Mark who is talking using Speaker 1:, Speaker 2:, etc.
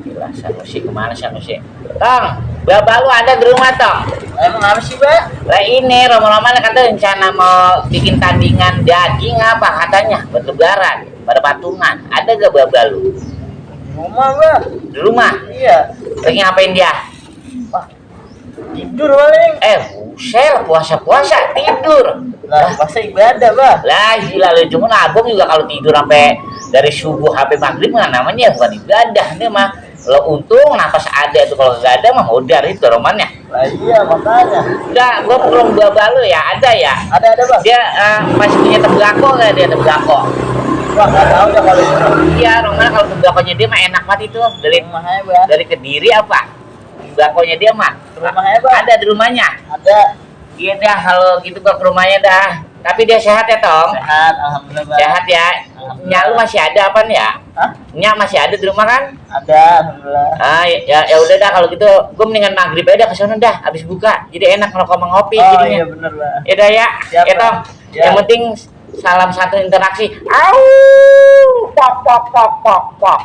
Speaker 1: Gila, Sanusi kemana Sanusi? Tong, bapak lu ada di rumah Tong?
Speaker 2: Emang apa sih, Mbak?
Speaker 1: Lah ini Romo-Romo kata rencana mau bikin tandingan daging apa katanya buat lebaran pada patungan. Ada gak bapak lu?
Speaker 2: Rumah, Mbak.
Speaker 1: Di rumah?
Speaker 2: Iya.
Speaker 1: Lagi ngapain dia?
Speaker 2: Wah, tidur paling.
Speaker 1: Buset, puasa-puasa tidur.
Speaker 2: Lah, masa ibadah, Mbak?
Speaker 1: Lah gila lu, cuma abang juga kalau tidur sampai dari subuh sampai maghrib mah namanya bukan ibadah nih mah. Lo untung napas ada tuh, kalau nggak ada mah modar itu romannya.
Speaker 2: Lah iya, makanya.
Speaker 1: Udah, gua belum bawa lu ya, ada ya.
Speaker 2: Ada, Bang.
Speaker 1: Dia masih punya tembakau nggak dia tembakau?
Speaker 2: Wah, nggak tahu ya kalau itu.
Speaker 1: Iya, romannya kalau tembakonya dia mah enak banget itu.
Speaker 2: Rumahnya, Mbak.
Speaker 1: Dari Kediri apa? Tembakonya dia mah.
Speaker 2: Rumahnya, Mbak.
Speaker 1: Ada di rumahnya.
Speaker 2: Ada.
Speaker 1: Iya dah, kalau gitu gua ke rumahnya dah. Tapi dia sehat ya Tong?
Speaker 2: Sehat, alhamdulillah, Mbak.
Speaker 1: Sehat ya.
Speaker 2: Alhamdulillah.
Speaker 1: Nya lu masih ada apa nih ya?
Speaker 2: Hah?
Speaker 1: Nya masih ada di rumah kan?
Speaker 2: Ada, alhamdulillah.
Speaker 1: Ya udah dah kalau gitu gue mendingan maghrib aja ke sana dah habis buka. Jadi enak ngerokok sama ngopi
Speaker 2: Oh
Speaker 1: jadinya.
Speaker 2: iya bener, Mbak.
Speaker 1: Ya udah ya.
Speaker 2: Siap,
Speaker 1: Ya Tong.
Speaker 2: Pak. Ya.
Speaker 1: Yang penting salam satu interaksi. Au! Pok pok pok pok pok.